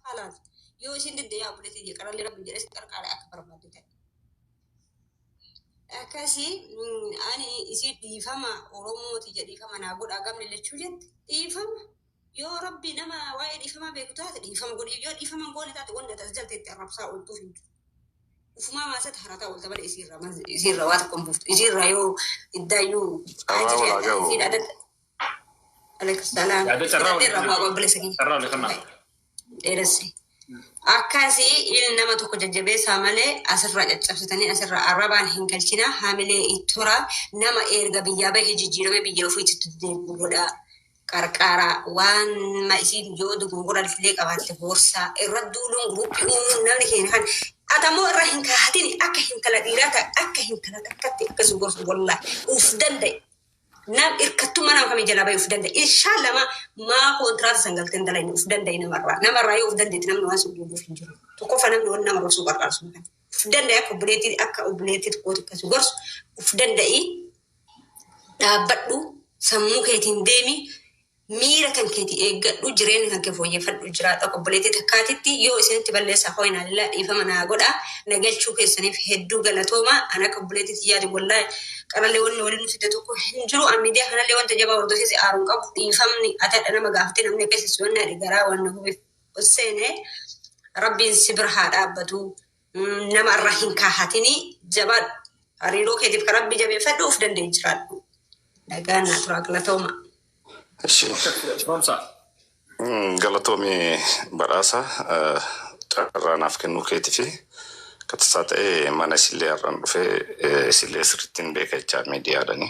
Halaas yoo isin didde, yaa obboleettii, qarallee Rabbi jedhee si qarqaara, akka barbaadde ta'e. Akkasii ani isii dhiifama Oromooti jedhe, dhiifama naa godhaa gamni lechuu jette. Dhiifama yoo Rabbi nama waa'ee dhiifamaa beeku taate, dhiifama godhi. Yoo dhiifama hin goone taate, wanni ati as jalteetti arrabsaa ooltuuf hin jiru. Ufumaa maasatti harataa oolta malee isiirra waa tokko hin buuftu. Isiirra yoo iddaayyuu Carraa walaa ga'u. isiin adda. Alaikum salaam. Yaada carraa walii Irraa kennaa. bu'aa obboleessa kiyya. Carraa walii kennaa. Dheeresse. Akkasii ilmi nama tokko jajjabeessaa malee asirraa caccabsitanii asirraa arrabaan hin galchina. Haamilee ittoraa nama erga biyyaa bahee jijjiirame biyya ofiitti deebi'u godhaa. Qarqaaraa waan isiin yoo dogongora illee qabaatte gorsaa. Irra duuluun, guruppii uumuun, namni keenya kan atamoo irra hin kaahatin. Akka hintala dhiiraa ta'e, akka hintala takkatti akkas gorsu. Wallaahi, uf danda'e. Nam hirkattummaa nama kamii jalaa bahee uf danda'e. Inshallah, maa kontiraata san galteen dalayne, uf danda'e namarraa. Namarraa yoo uf dandeetti, namni waan sun duubuuf hin jiru. Tokkoffaa, namni waan nama gorsuu qarqaarsu kan. Uf danda'e, akka obboleettii tokkooti akkas gorsu. Uf danda'i, dhaabbadhu, sammuu keetiin deemi, miira kan keetii eeggadhu, jireenya kan kee fooyyeffadhu, jiraadhu akka obboleettii takkaatitti. Yoo isinitti balleessaa, hooyinaa lillaa, dhiifama naa godhaa. Na galchuu keessaniif hedduu galatooma. Ani akka obboleettiitti yaadu, wallaahi, qarallee wanni waliin nu fide tokko hin jiru. Ani miidiyaa kanallee wanta jabaa hordofees aaruun qabu. Dhiifamni atadha nama gaafatee namni akkasii si wanna garaa waan na gubeef seene. Rabbiin si bira haa dhaabbatu. Nama irra hin kaahatini, jabaadhu. Hariiroo keetiif kan Rabbi jabeeffadhu, uf danda'e jiraadhu. Nagaan naa turaa, galatooma. Ishi. Barumsa. Galatoomii badhaasa carraa naaf kennuu keetii fi akka tasaa ta'e mana isillee har'aan dhufee isillee sirriitti hin beeka jechaa miidiyaadhani.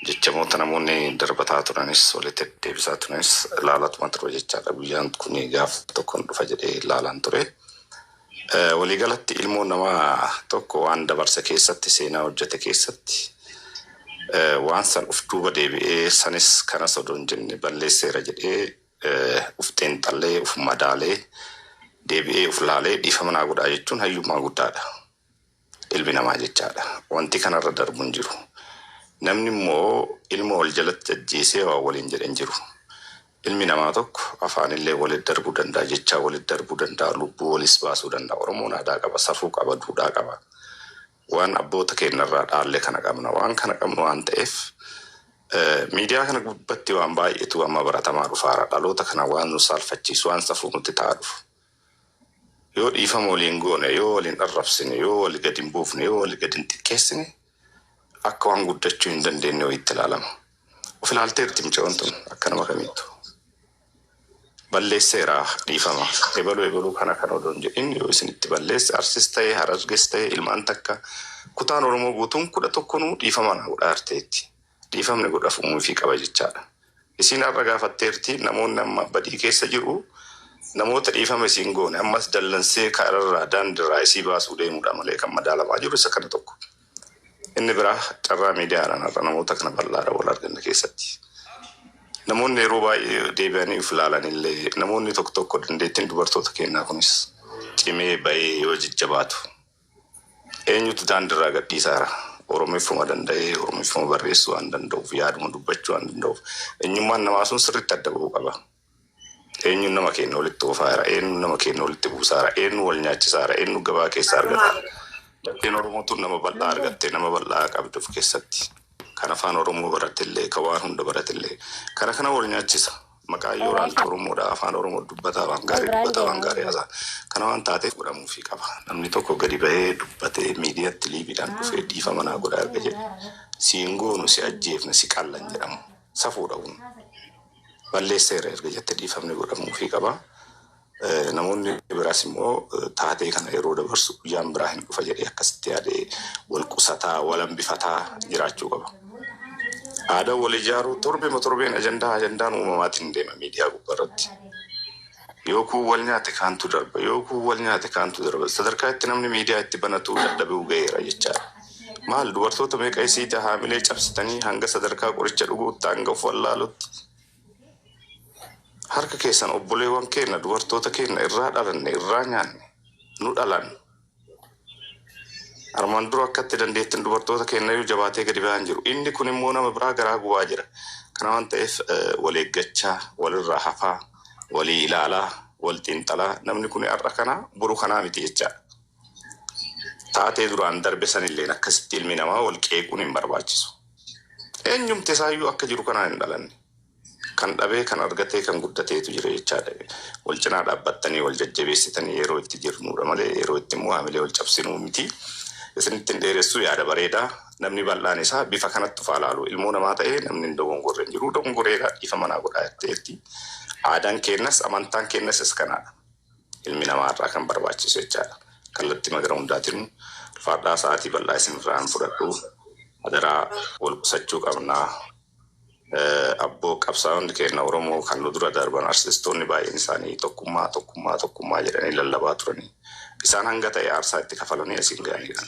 Jechamoota namoonni darbataa turanis, walitti deebisaa turanis ilaalatuma ture jechaadha. Guyyaan kun gaaf tokkoon dhufa jedhee ilaalaan ture. Waliigalatti ilmoon namaa tokko waan dabarse keessatti, seenaa hojjete keessatti, waan san uf duuba deebi'ee sanis kanas odoo hin jenne balleesseera jedhee uf xiinxallee, uf madaalee, deebi'ee uf laalee dhiifama naa godhaa jechuun hayyummaa guddaadha. Ilmi namaa jechaadha. Wanti kanarra darbu hin jiru. Namni immoo ilma wal jalatti ajjeesee waa waliin jedhe hin jiru. Ilmi namaa tokko afaanillee walitti darbuu danda'a, jechaa walitti darbuu danda'a, lubbuu walis baasuu danda'a. Oromoon aadaa qaba, safuu qaba, duudhaa qaba. Waan abboota keenyarraa dhaalle kana qabna. Waan kana qabnu waan ta'eef, miidiyaa kana gubbatti waan baay'eetu amma baratamaa dhufaara. Dhaloota kana waan nu saalfachiisu, waan safuu nutti ta'aa dhufu. Yoo dhiifama waliin goone, yoo waliin arrabsine, yoo wal gadi hin buufne, yoo wal gadi hin xiqqeessine, akka waan guddachuu hin dandeenye wayiitti ilaalama. Of ilaalteerti mucayyoon tun akka nama kamiittu. Balleesseera, dhiifama. Ebaluu ebaluu kana kan odoo hin jedhin, yoo isinitti balleesse, Arsis ta'e, Hararges ta'e, ilmaan takka kutaan Oromoo guutuun 11nuu dhiifama naa godhaa jirteetti. Dhiifamni godhamuufii qaba jechaadha. Isiin har'a gaafatteerti. Namoonni amma badii keessa jiru, namoota dhiifama isiin goone ammas dallansee kararraa daandirraa isii baasuu deemudha malee kan madaalamaa jiru isa kana tokko. Inni biraa, carraa miidiyaadhaan har'a namoota kana bal'aadha wal arganne keessatti. Namoonni yeroo baay'ee deebi'anii of ilaalanillee, namoonni tokko tokko dandeettiin dubartoota kennaa kunis cimee bahee yoo jajjabaatu, eenyutu daandirraa gadhiisaara? Oromeeffuma danda'ee Oromeeffuma barreessuu waan danda'uuf, yaaduma dubbachuu waan danda'uuf, eenyummaan namaa sun sirriitti adda bahuu qaba. Eenyuun nama keenya walitti oofaara? Eenyuun nama keenya walitti buusaara? Eenyu wal nyaachisaara? Eenyu gabaa keessaa argataara? Lakkeen Oromoo tun nama bal'aa argatte, nama bal'aa qabdi of keessatti. Kan afaan Oromoo baratellee, kan waan hunda baratellee. Kana kana wal nyaachisa. Maqaa yoo ilaalte Oromoodha, afaan Oromoo dubbataa, waan gaarii dubbataa, waan gaarii haasa'a. Kana waan taateef godhamuufii qaba. Namni tokko gadi bahee dubbatee miidiyaatti liiviidhaan dhufee dhiifama naa godhaa erga jedhe, siin goonu, si ajjeefne, si qallan jedhamu. Safuudha kun. Balleesseera erga jette, dhiifamni godhamuufii qaba. Namoonni biraas immoo taatee kana yeroo dabarsu guyyaan biraa hin dhufa jedhee akkasitti yaadee wal qusataa, wal hambifataa jiraachuu qaba. Aadaan wal ijaaruu torbema torbeen ajandaa ajandaan uumamaatiin deema miidiyaa gubbaarratti. Yoo kun wal nyaate kaantu darba, yoo kun wal nyaate kaantu darba. Sadarkaa itti namni miidiyaa itti banatu dadhabuu gaheera jechaadha. Maal, dubartoota meeqa isiita haamilee cabsitanii hanga sadarkaa qoricha dhuguutti, hanga of wallaalutti? Harka keessan obboleewwan keenya, dubartoota keenya irraa dhalanne, irraa nyaanne, nu dhalan. Armaan dura akkatti dandeettiin dubartoota keenya iyyuu jabaatee gadi ba'aa hin jiru. Inni kun immoo nama biraa garaa gubaa jira. Kana waan ta'eef, wal eeggachaa, walirraa hafaa, walii ilaalaa. Wal xiinxalaa namni kun har'a kana boru kanaa miti jechaadha. Taatee duraan darbe sanilleen akkasitti ilmi namaa wal qeequun hin barbaachisu. Eenyumti isaayyuu akka jiru kanaan hin dhalanne. Kan dhabee kan argatee kan guddateetu jira jechaadha. Wal cinaa dhaabbattanii wal jajjabeessitanii yeroo itti jirnudha malee yeroo itti immoo haamilee wal cabsinuu miti. Isinitti hin dheeressu yaada bareedaa namni bal'aan isaa bifa kanatti ufaa laalu ilmoo namaa ta'ee namni hin dogongorre hin jiru dogongoreedha dhiifama naa godhaa jetteetti. Aadaan keenyas amantaan keenyas isa kanaadha. Ilmi namaa irraa kan barbaachisu jechaadha. Kallattii magara hundaatiin ulfaadhaa sa'aatii bal'aa isin irraa hin fudhadhu. Adaraa wal qusachuu qabnaa. Abboo qabsaa'onni keenya Oromoo kan nu dura darban artistoonni baay'een isaanii tokkummaa tokkummaa tokkummaa jedhanii lallabaa turanii. Isaan hanga ta'e aarsaa itti kafalanii asiin ga'anidha.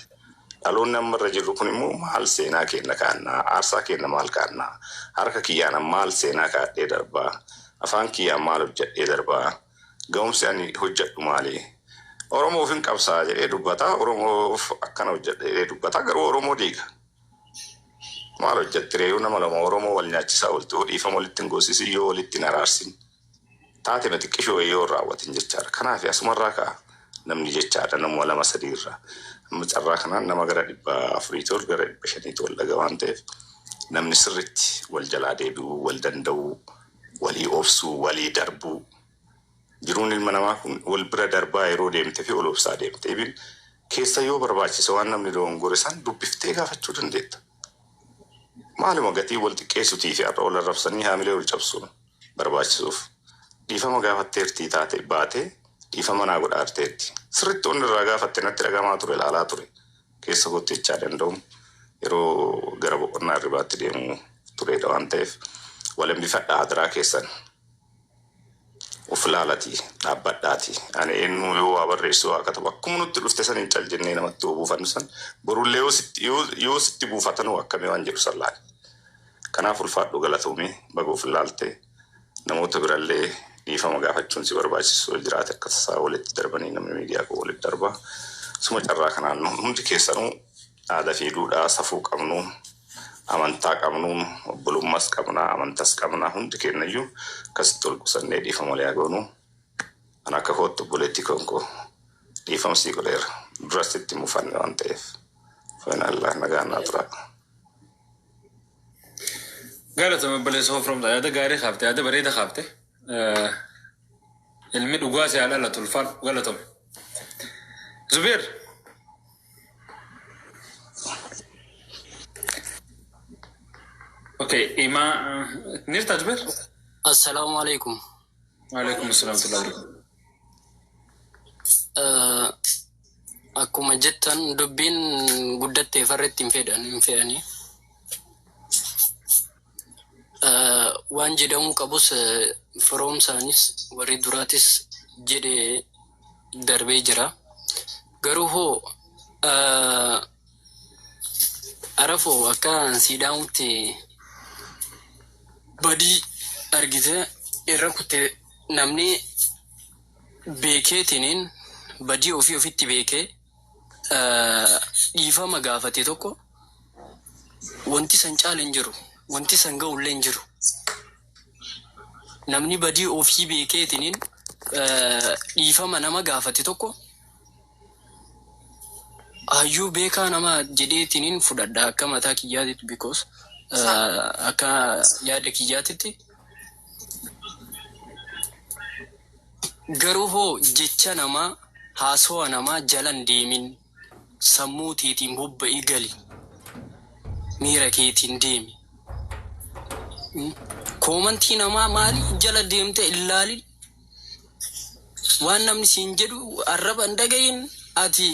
Dhaloonni amma irra jirru kun immoo maal seenaa keenya kaa'annaa, aarsaa keenya maal kaa'annaa, harka kiyyaan maal seenaa kaa'adhee darbaa, afaan kiyyaan maal hojjedhee darbaa, ga'umsi ani hojjedhu maali? Oromoof hin qabsaa jedhee dubbata, Oromoof akkana hojjedha jedhee dubbata, garuu Oromoo diiga. Maal hojjette reeyuu nama lama Oromoo wal nyaachisaa ooltu yoo dhiifama walitti hin goosisin yoo walitti hin araarsin taate ma xiqqishoo yoo hin raawwatin jechaadha. Kanaaf asumarraa ka'a namni jechaadha namuma lama sadii irraa. Amma carraa kanaan nama gara 400 ol gara 500 ol dhaga waan ta'eef namni sirritti wal jalaa deebi'uu, wal danda'uu, walii obsuu, walii darbuu. Jiruun ilma namaa kun wal bira darbaa yeroo deemte fi ol obsaa deemte. Ibin keessa yoo barbaachise waan namni dogongore san dubbiftee gaafachuu dandeetta. Maaluma gatii wal xiqqeessutii fi har'a wal arrabsanii haamilee wal cabsuun barbaachisuuf. Dhiifama gaafatteertii taate baatee dhiifama naa godhaa jirteetti. Sirriitti onni irraa gaafatte natti dhagamaa ture ilaalaa ture. Keessa kootti jechaa danda'u yeroo gara boqonnaa hirribaatti deemu turedha waan ta'eef wal hambifadhaa adaraa keessan. Of laalatii dhaabbadhaati. Ani eenyu yoo waa barreessu waa katabu akkuma nutti dhufte san hin cal jennee namatti yoo buufannu san borullee yoo sitti buufatanuu akkamii waan jedhu san laali. Kanaaf ulfaadhu galatoomii baga of ilaalte namoota birallee dhiifama gaafachuun si barbaachisu yoo jiraate akka tasaa walitti darbanii namni miidiyaa koo walitti darba. Suma carraa kanaan hundi keessanuu aadaa fi duudhaa safuu qabnu amantaa qabnu obbolummaas qabna amantaas qabna hundi keenyayyuu akkasitti ol qusannee dhiifama walii haa goonu. Ani akka kootti obboleettii konkoo dhiifama sii godheera. Duras itti mufanne waan ta'eef. Fainallaa nagaan naa tura. Galatama obboleessa koo Firoomsaa yaada gaarii kaafte yaada bareeda kaafte. Ilmi dhugaa si haa dhalatu ulfaadhu galatame. Zubeer. Okay, imaa nirta Zubeer? Assalaamu alaikum. Waalaikum assalam wa rahmatullahi. Akkuma jettan dubbiin guddattee farretti hin fedhan hin fe'anii. Waan jedhamuu qabus firoomsaanis warri duraatis jedhe darbee jira. Garuu hoo arafoo akka siidaamutti badii argite irra kutte namni beekeetiniin badii ofii ofitti beekee dhiifama gaafate tokko wanti san caale hin jiru. Wanti san ga'ullee hin jiru. Namni badii ofii beekeetiniin dhiifama nama gaafate tokko hayyuu beekaa nama jedheetiniin fudhadha akka mataa kiyyaatitti because akka yaada kiyyaatitti. Garuu hoo jecha namaa haasawa namaa jalan deemin sammuu teetiin bobba'ii gali miira keetiin deemi. Comment namaa maali jala deemte ilaalin waan namni siin jedhu arraba hin dhagayin ati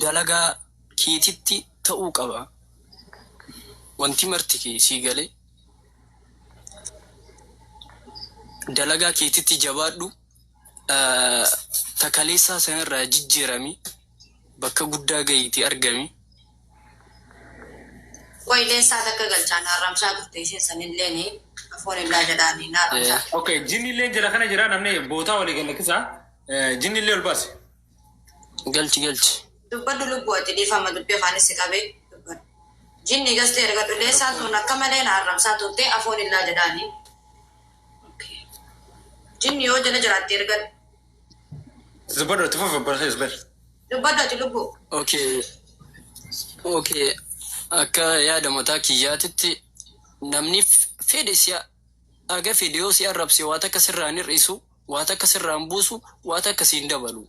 dalagaa keetitti ta'uu qaba. Wanti marti kee sii galee dalagaa keetitti jabaadhu takaleessaa sanarraa jijjiirami bakka guddaa gahiitii argami. Wayillee takka galchaan haramsaa turte isheen sanillee afoon illaa jedhaanii na haramsaa. Okay, jinni illee jira kana jira namni bootaa walii galakisaa. Jinni illee ol baase. Galchi galchi. Dubbadhu lubbuu ati dhiifama dubbii afaanis si qabee dubbadhu. Jinni gastee erga leessaan tun akka malee na haramsaa turte afoon illaa jedhaanii. Jinni yoo jala jiraatte ergadhu. Dubbadhu itti fufi obboleessa Zubeer. Dubbadhu ati lubbuu. Okay. Okay. Akka yaada mataa kiyyaatitti namni fedhe si aga fedhe yoo si arrabse waa takka sirraa hin hir'isu, waa takka sirraa hin buusu, waa takka siin dabalu.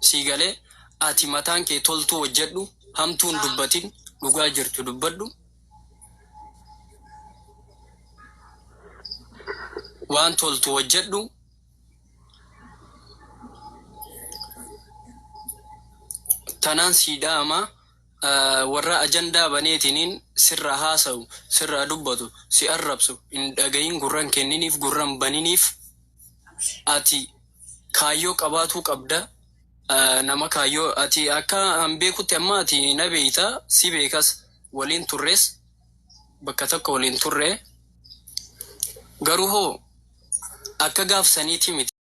Sii galee ati mataan kee toltuu hojjedhu, hamtuu hin dubbatin, dhugaa jirtu dubbadhu. Waan toltu hojjedhu. Tanaan sii dhaama warra ajandaa baneetiniin sirraa haasawu, sirraa dubbatu, si arrabsu hin dhagahin gurra hin kenniniif, gurra hin baniniif. Ati kaayyoo qabaatuu qabda. Nama kaayyoo ati akka an beekutti amma ati na beeyta si beekas waliin turres bakka tokko waliin turre garuu hoo akka gaaf saniiti miti.